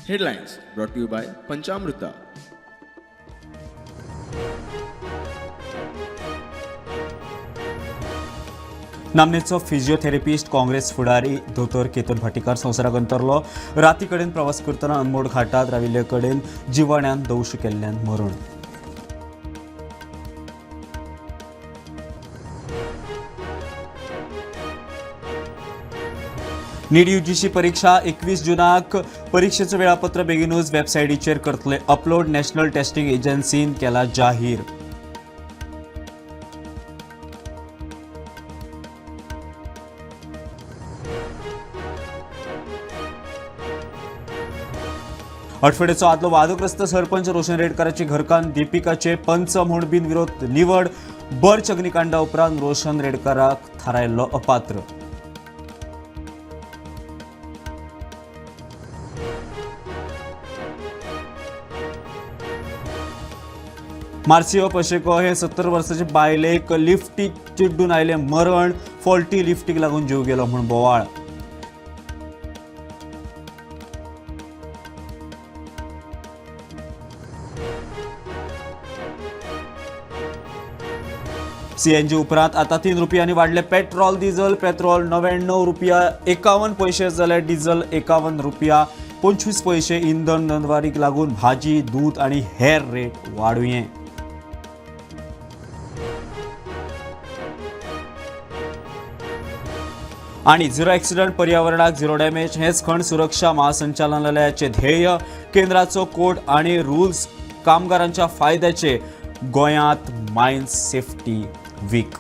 Headlines brought to you by Panchamruta. नामनेचो physiotherapist Congress फुडारी दोतोर केतन भाटीकार संवसाराक अंतरलो. राती कडेन प्रवास करतना अनमोड घाटात राविल्ले कडेन जिवाण्यान दंश केल्ल्यान मरण. नीट यूजीसी परीक्षा 21 जूनाक. परीक्षेचं वेळापत्र बेगीनूच वेबसायटीचेर करतले अपलोड. नॅशनल टेस्टिंग एजन्सीन केला जाहीर. अटफेडेचो आदलो वादग्रस्त सरपंच रोशन रेडकराची घरकान्न दीपिकाचे पंच म्हूण बिनविरोध निवड. बर्च अग्निकांडा उपरांत रोशन रेडकराक थारायल्लो अपात्र. मार्सियो पशेको हे 70 वर्साचे बायलेक लिफ्टीक चिड्डून आयले मरण. फॉल्टी लिफ्टीक लागून जीव गेलो म्हूण बोवाळ. सीएनजी उपरांत आता 3 रुपयांनी वाडले पेट्रोल डिझल. पेट्रोल 99 रुपया 51 पैसे जाल्यार डिझल 51 रुपया 25 पैसे. इंधन दरवाडीक लागून भाजी, दूद आनी हेर रेट वाडुये. आणि झिरो ॲक्सिडंट, पर्यावरणाक झिरो डॅमेज हेच खण सुरक्षा महासंचालनालयाचे ध्येय. केंद्राचो कोड आणि रुल्स कामगारांच्या फायद्याचे. गोंयांत मायन सेफ्टी वीक.